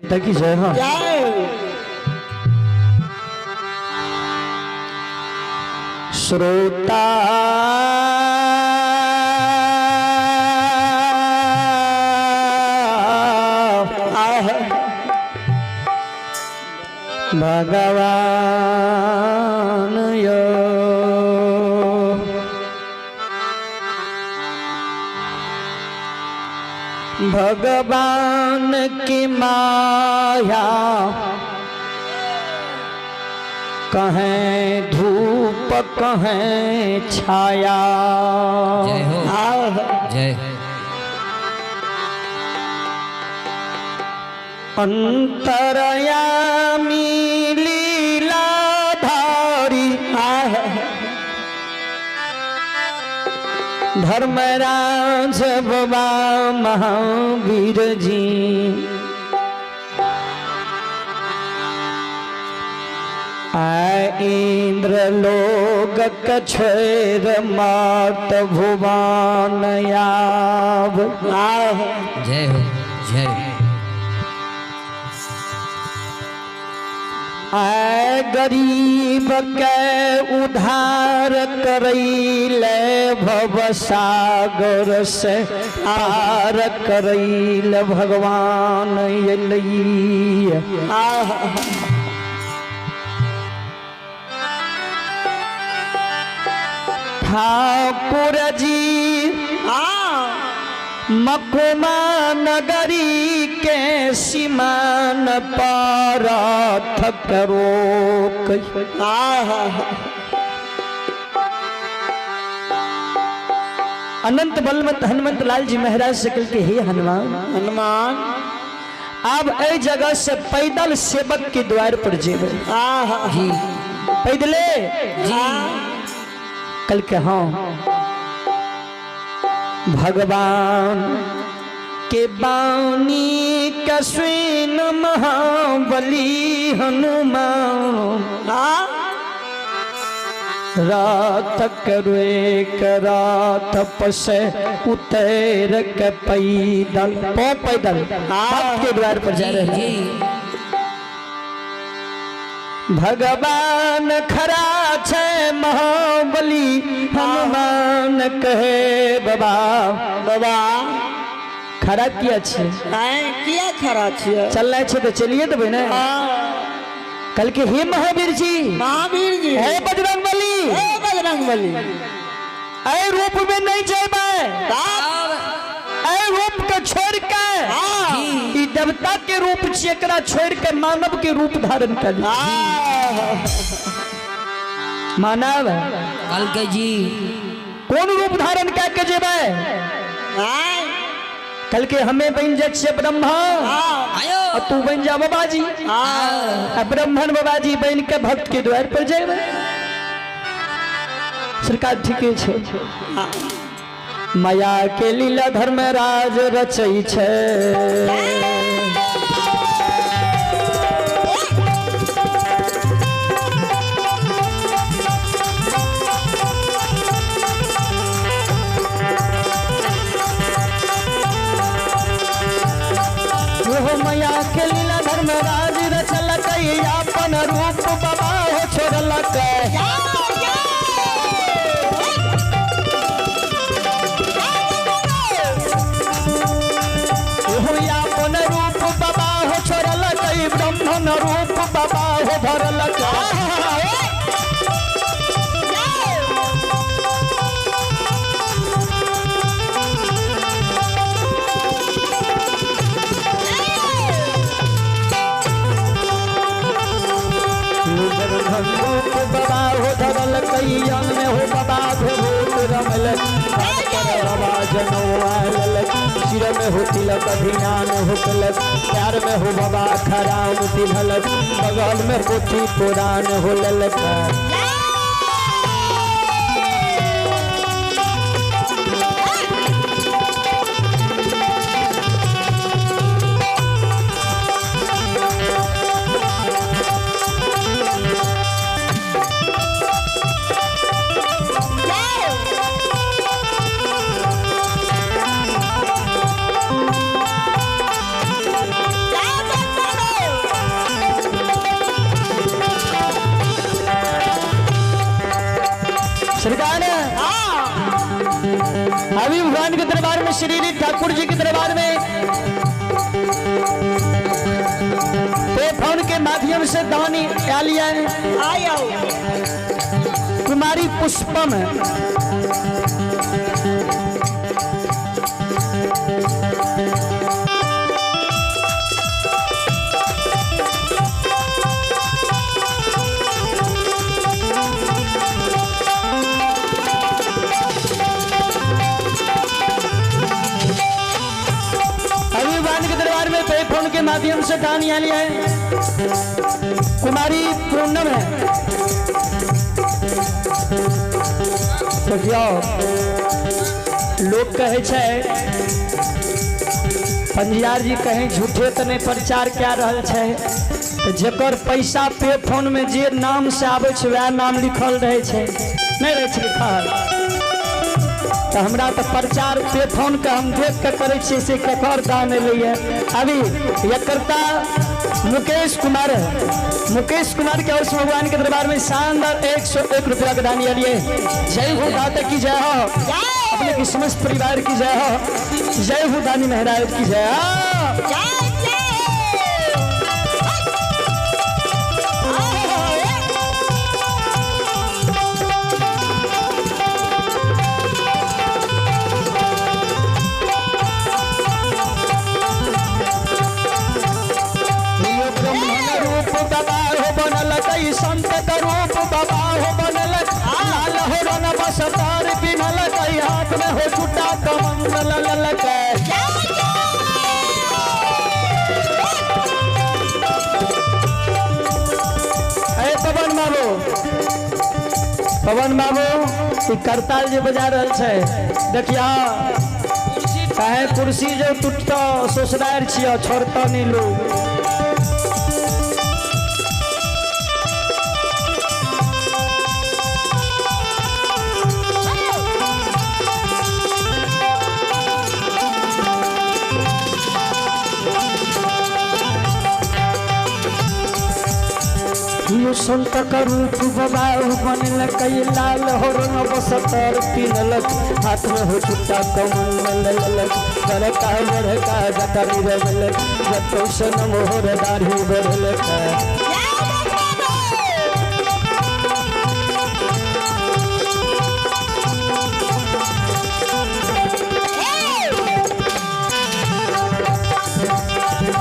देवता की जय हो। जय। श्रोता भगवान यो भगवान की माया कहें धूप कहें छाया। जय हो। जय। अंतरयामी लीलाधारी धर्मराज बाबा महावीर जी आय इंद्र लोक कछेर मात भुवन आव। जय हो। जय। आय गरीब के उधार करैले भव सागर से पार करैल भगवान अयलै। ठाकुर जी मकुमा नगरी के सीमान पर रोक। अनंत बलमत हनुमंत लाल जी महाराज से कहते हे हनुमान, हनुमान अब ए जगह से पैदल सेवक के द्वार पर जेबे। जी। पैदले जी। कल के हाँ भगवान के बानी कस्विन महाबली हनुमान रात करे रात पसे उतर के पैदल पो पैदल भक्त के द्वार पर जा रहे हैं। जी। भगवान खरा छे महाबली हनुमान कहे बाबा बाबा खरा किया छे? आए किया खरा छियै? चलना छे तो चलिए देबै ने। कल के हे महावीर जी, महावीर जी, हे बजरंग बली, हे बजरंग बली, ऐ रूप में नहीं जेबै, ऐ रूप के छोड़ के ई देवता के रूप छियै, एकरा छोड़ के मानव के रूप धारण कर मानव। कल के जी कोन रूप धारण कए के जेबै? कल के हमें बन जाइ छियै ब्रह्मा आयो और तू बन जा बाबाजी, आ ब्राह्मण बाबाजी बन के भक्त के द्वार पर जेबै। सरकार ठीके छै। माया के लीला धर्मराज रचै छै, हो माया के लीला धर्मराज रचलकै, अपन रूप बाबा हो छोड़लकै। हो अपन रूप बाबा हो छोड़लकै, ब्राह्मण रूप बाबा हो भरलकै। रूप बाबा हो धरलकै, अंग में हो बाबा भूत रमलक, बाबा जनौ आललक, सिर में हो तिलक अभियान हो कलक, प्यार में हो बाबा खराम तिलक, बगल में पोथी पुराण हो ललक। अभी भगवान के दरबार में, श्री ठाकुर जी के दरबार में पे फोन के माध्यम से दानी आलिया है। आयो कुमारी पुष्पम है। अभी भगवान के दरबार में पे फोन के माध्यम से दानी आलिया है। कुमारी पूनम है। देखियो लोग कहै छै पंजियार जी कहीं झूठे तऽ नहि प्रचार कए रहल छै, तऽ जकर पैसा पे फोन में जे नाम से आबै छै वएह नाम लिखल रहै छै, नहि रहै छै लिखल। तऽ हमरा तऽ प्रचार पे फोन के हम देख के करै छियै से ककर दान एलैए। अभी एकरता मुकेश कुमार है। मुकेश कुमार के और भगवान के दरबार में शानदार 101 रुपया के दान लिए। जय हो दाता की जय हो, अपने की समस्त परिवार की जय हो, जय हो दानी महाराज की जय हो। जय जय। यो ब्राह्मण रूप बाबा हो बनल कई संत का रूप बाबा हो बनल, लाल हो रन बसतार पिन्हल कई हाथ में हो छुटा कमंडल ललक। अरे पवन बाबू, पवन बाबू ई करताल जे बजा रहल छै देखिया, काहे कुर्सी जो टूटतो ससुरार छियो छोड़तो नहीं लोग। यो संत का रूप बाबा बनल कई लाल हो रंग बसतर पिनलक, हाथ में हो छुट्टा कमंडल ललक, बड़का बड़का जटा निरवलक, जतो सन मोहर दाढ़ी बढ़लक।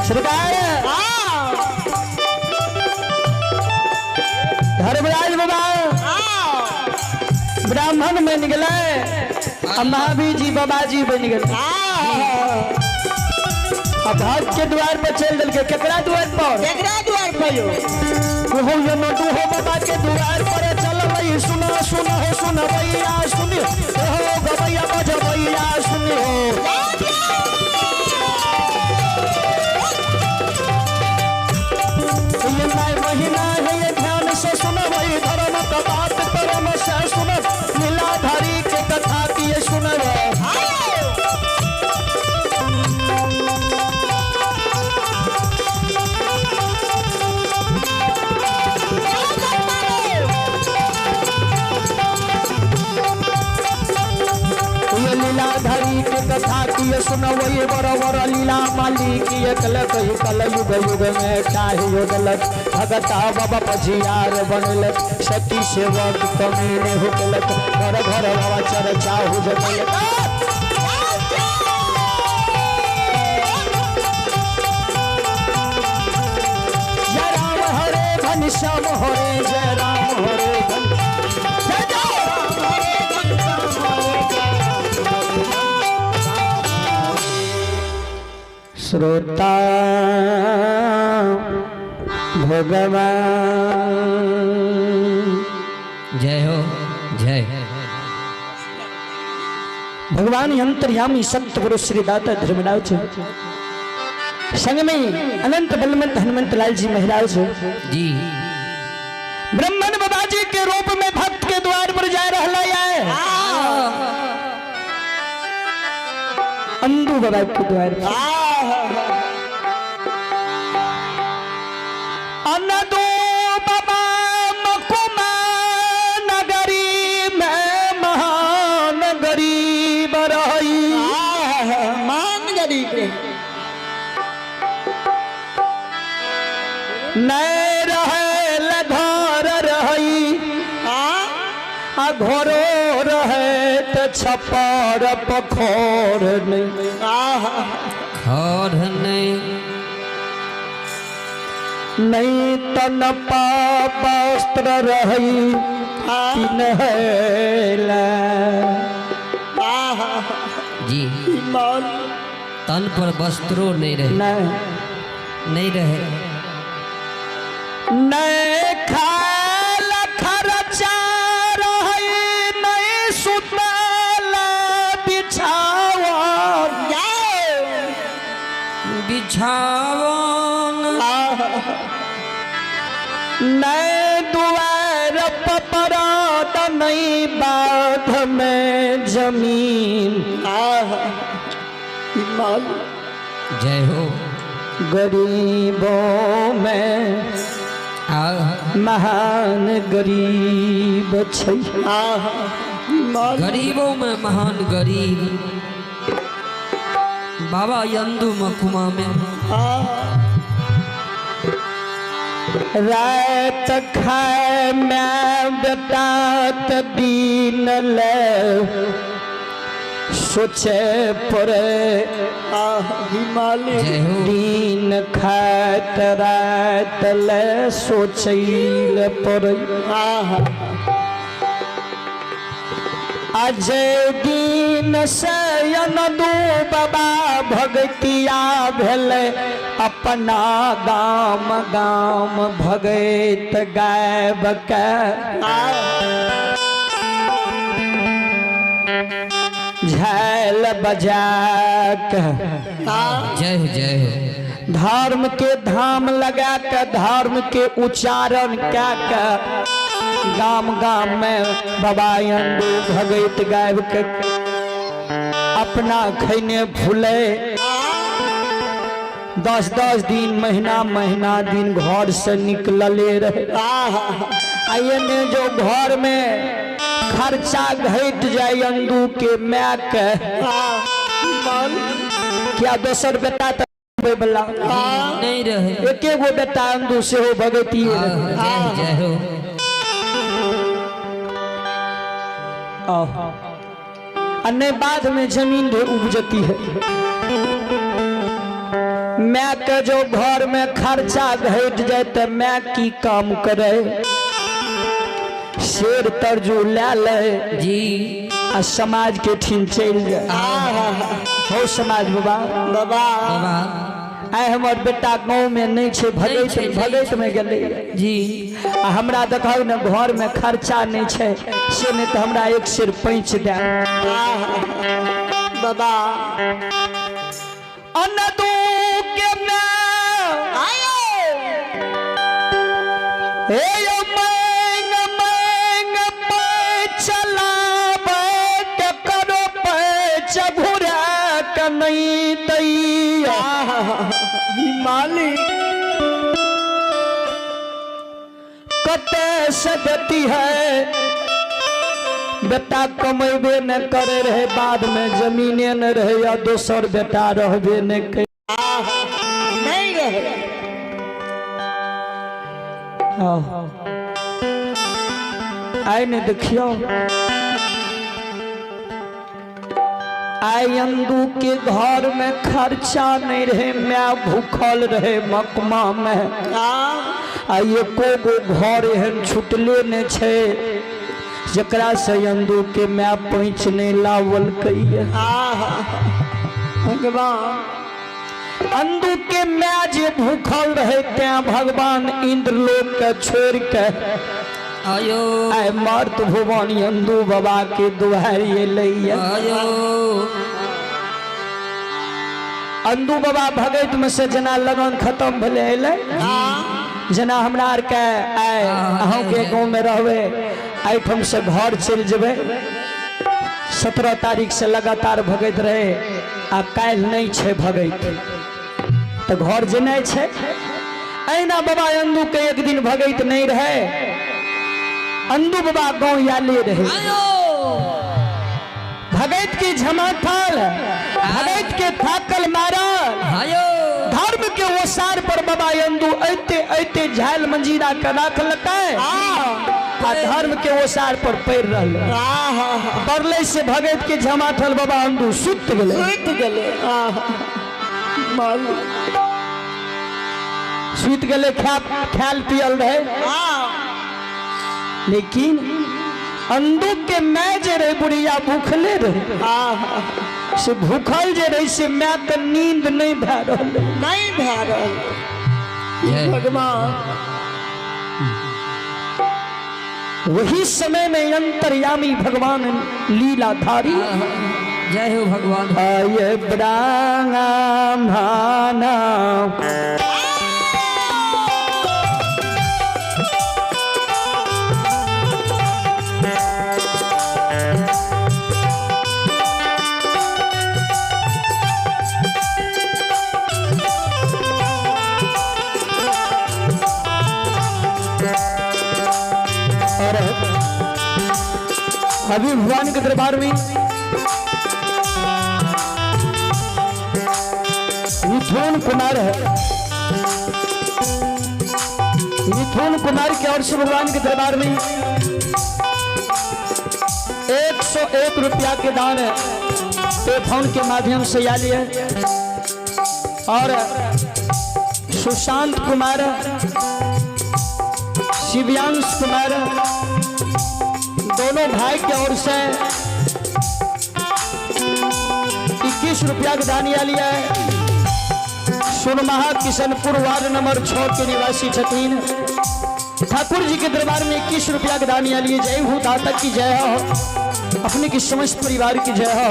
सरकार धर्मराज बाबा ब्राह्मण बन गए आ महावीर जी बाबा जी बन गए। आ भक्त के द्वार पर चल दिल के केकरा द्वार पर? केकरा द्वार पर यो? ओहो यो नटू हो बाबा के द्वार पर चलबै, सुना सुना हो सुनबैया सुनि हो गबैया बजबैया सुनि हो। ये my महीना है ये ध्यान से सुनबै, धर्म का बात परम से सुनब, लीलाधारी के कथा की सुनबै। ये लीलाधारी के कथा की सुनबै, बर बर लीला मालिक एकल कही कल युग युग में चाहियो दलक, भगता बाबा पजियार बनलक, सती सेवक कमीने हुकलक, घर घर बाबा चर्चा हो जगलक। जय राम हरे घन श्याम हरे, जय राम हरे घन जय जय राम हरे घन श्याम हरे, जय राम हरे घन। श्रोता भगवान जय हो जय। भगवान अंतर्यामी सत्य श्री दाता धर्मराज संग में अनंत बलवंत हनुमंत लाल जी महाराज जी ब्राह्मण बाबा जी के रूप में भक्त के द्वार पर जा रहा है, अंदू बाबा के द्वार पर। अनदू बाबा मकुमा नगरी में महानगरी बरही। नहीं रहे घर रही आ घरो रहे त छपर पखोर नहीं। खर नहीं। नहीं तन पाप वस्त्र रही तीन हैला। जी तन पर वस्त्रो नहीं रहे। नहीं नहीं रहे। नहीं खाल खर्चा रही नहीं सुतल बिछावन। बिछावन। नहीं दुआर पपरात नहीं बाध में जमीन। जय हो। गरीबों में आ महान गरीब छै। गरीबों में महान गरीब बाबा यंदू मकुमा में। रात खाए मैं बेटा त दिन ले सोचे पड़े। हिमालय जय हो। दिन खात रात ले सोचैल पड़े। अजय दिन से अनदू बाबा भगतिया भेलै अपना गाम गाम भगैत गायब के झैल बजा के जय हो जय हो। धर्म के धाम लगा के धर्म के उच्चारण कए के गाम गाम में बाबा अंडू भगैत गायब के अपना खैने फूले 10-10 दिन महीना महीना दिन घर से निकलले रहे। आ एने जो घर में खर्चा घट जाए अंडू के माय के क्या दोसर बेटा त वाला नहीं रहे। एके गो बेटा अंदू सेहो भगतिए आ, रहे। जय हो जय हो। आहो। आ नहीं बाद में जमीन ढेर उपजती है। मैं के जो घर में खर्चा घट जाए तो मैं की काम करे शेर तरजू ले ले जी आ समाज के ठिन चल जाए। हो समाज बाबा बाबा बाबा आइ हमर बेटा गाँव में नहीं छै भगैत छै, नहीं भगैत में गेलै जी आ हमरा देखौ ने घर में खर्चा नहीं छै से नहीं तो हमरा एक सेर पैंच दे। बाबा अनदू के हे यो मैंग मैंग चलाबै के करो पैच घुरा के नहीं दैया। हिमालय कते से देती है बेटा कमेबे न करे रहे बाद में जमीने न रहे या दोसर बेटा रहबे न करे। नहीं रहे। आइ ने देखियो आइ अंदू के घर में खर्चा नहीं रहे my भूखल रहे मकमा में आ एको गो घर एहन छुटले नहीं छै जकरा से अंदू के my पैंच नहीं लावलकै। भगवान अंदू के my जे भूखल रहे तैं भगवान इंद्र लोक के छोड़ के आयो आइ मर्त भुवन अंदू बाबा के दुआरि एलैया। आयो अंदू बाबा भगैत में से जेना लगन खत्म भेलै एलै जेना हमरा आरके आइ अहूँके गाँवमे रहबै एहिठाम से घर चलि जेबै 17 तारीख से लगातार भगैत रहे आ काल्हि नहीं छै भगैत तऽ घर जेनाइ छै। अहिना बाबा अंदू के एक दिन भगैत नहीं रहे अंदू बाबा गाँव आले रहे। आयो भगैत की झमाठल भगैत के थाकल मारल आयो। धर्म के ओसार पर बाबा अंदू ऐते ऐते झाल मंजीरा के राखलकै आ धर्म के ओसार पर पैर रहल। पड़ले से भगत के झमाठल बाबा अंदू सुत गेलै। सुति गेलै। आहा, मालिक। सुत गेलै, खायल पियल रहे। लेकिन अंदू के my जे रहे बुढ़िया भूखले रहे। आहा। से भूखल जे रहे से my के नींद नहीं भए रहल रहे। नहीं भए रहल। जय। भगवान। वही समय में अंतर्यामी भगवान लीलाधारी। जय हो भगवान। आय ब्राह्मण। और अभी भगवान के दरबार में मिथुन कुमार है। मिथुन कुमार की ओर से भगवान के दरबार में 101 रुपया के दान है, पे फोन के माध्यम से आ लिए। और सुशांत कुमार, शिव्यांश कुमार, दोनों भाई की ओर से 21 रुपया के दान आ लिया है। सुनमहा किशनपुर वार्ड नंबर 6 के निवासी छथिन। ठाकुर जी के दरबार में 21 रुपया के दान आ लिए। जय हो दाता की जय हो, अपने की समस्त परिवार की जय हो।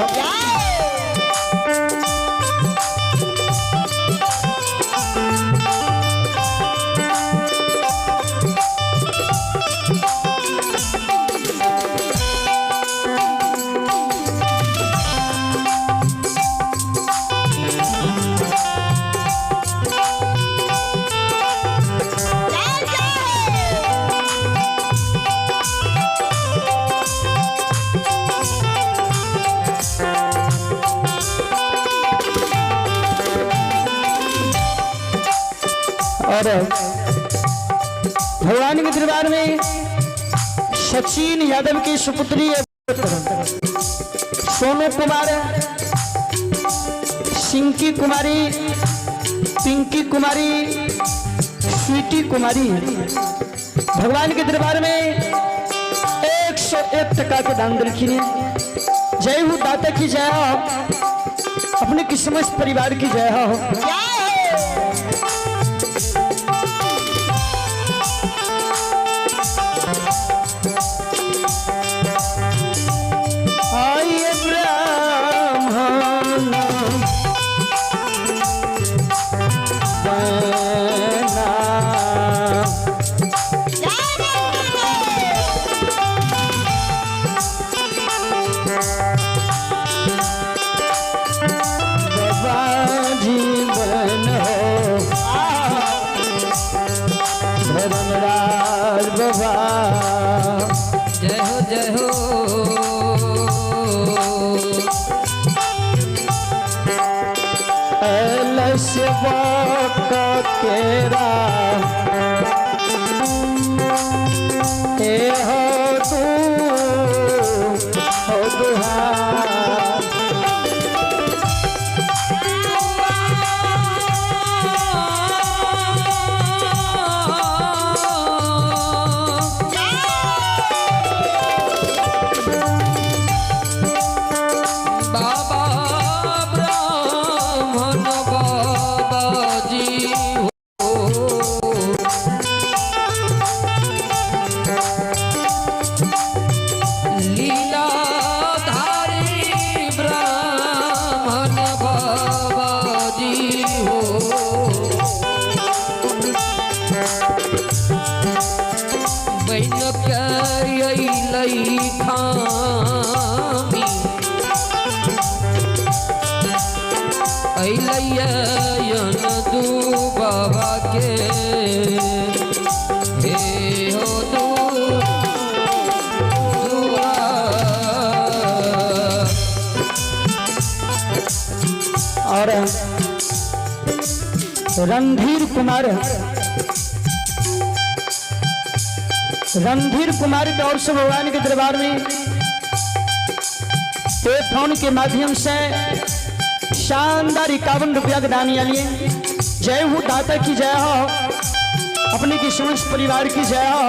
और भगवान के दरबार में सचिन यादव की सुपुत्री सोनू कुमार, सिंकी कुमारी, पिंकी कुमारी, स्वीटी कुमारी, भगवान के दरबार में 101 टका के दान दिलखिन। जय हो दाता की जय हो, अपने की समस्त परिवार की जय हो। आइए ब्राह्मण बना। बाबा जीवन हो धर्मराज बाबा। जय हो जय हो। केरा ए हो तू हो दुहा। बाबा ब्राह्मण बाबा जी हो, लीलाधारी ब्राह्मण बाबा जी हो, बैन के अइलै खामी, अइलै दू बाबा के, हे हो दू दुआ। और रणधीर कुमार, रणधीर कुमार के ओर से भगवान के दरबार में पे फोन के माध्यम से शानदार 51 रुपया के दान आलिए। जय हो दाता की जय हो, अपने की समस्त परिवार की जय हो,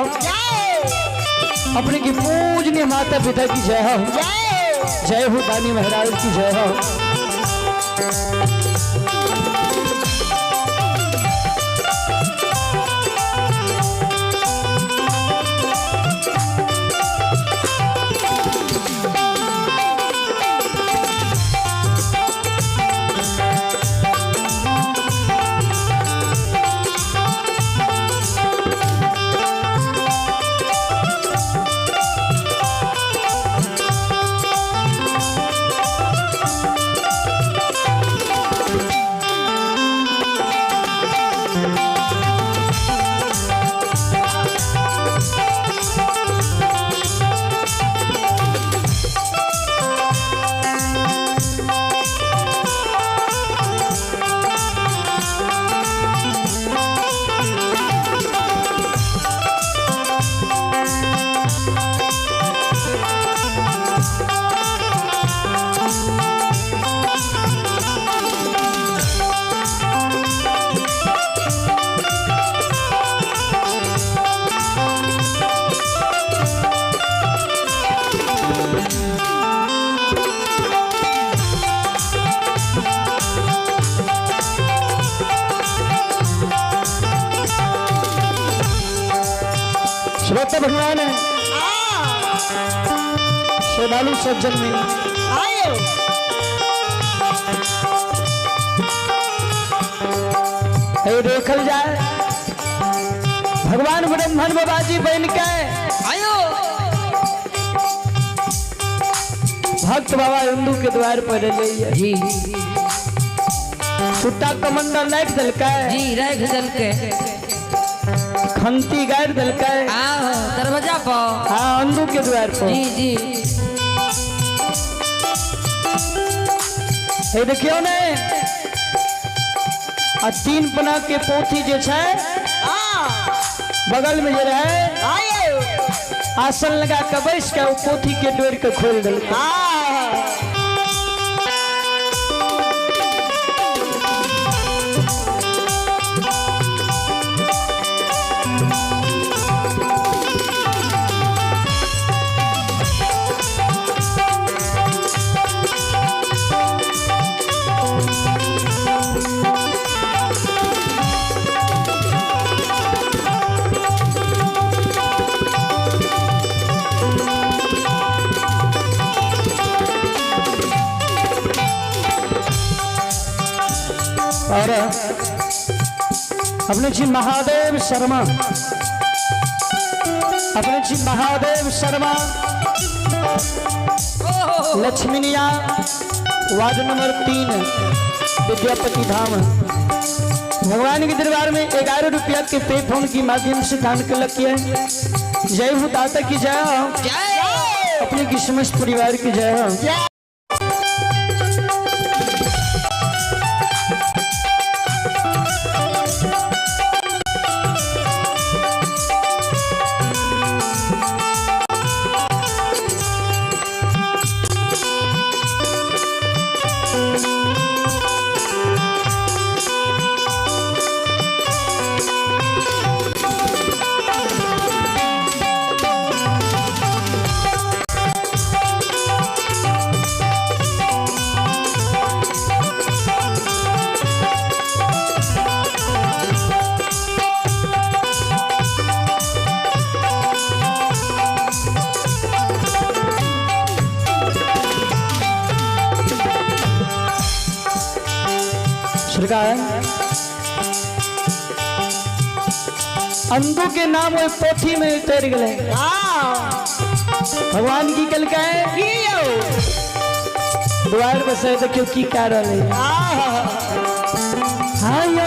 अपने की पूजनीय माता पिता की जय हो, जय हो दानी महाराज की जय हो। श्रोता भगवान है श्रद्धालु सज्जन में आयो देखल जाए भगवान ब्रह्मण बाबा जी बन के आयो भक्त बाबा हिंदू के द्वार पर ले जी छुट्टा कमंडल राख दिलकै जी राख दिलकै, खंती गाड़ दिलकै आहो दरवाजा पर, हाँ अंदू के द्वार पर जी जी। हे देखियो ने आ 3 पना के पोथी जे छै बगल में जे रहे आसन लगा के बैस के पोथी के डोर के खोल दिलकै। और अपने जी महादेव शर्मा, अपने जी महादेव शर्मा लक्ष्मीनिया वार्ड नंबर 3 विद्यापति धाम भगवान के दरबार में 11 रुपया के पे फोन के माध्यम से दान कलक किया। जय हो दाता की जय हो, अपने की समस्त परिवार की जय हो। सरकार अंधु के नाम वो पोथी में उतर गए। भगवान की कल का है द्वार बसे देखियो की कारण है। हाँ यो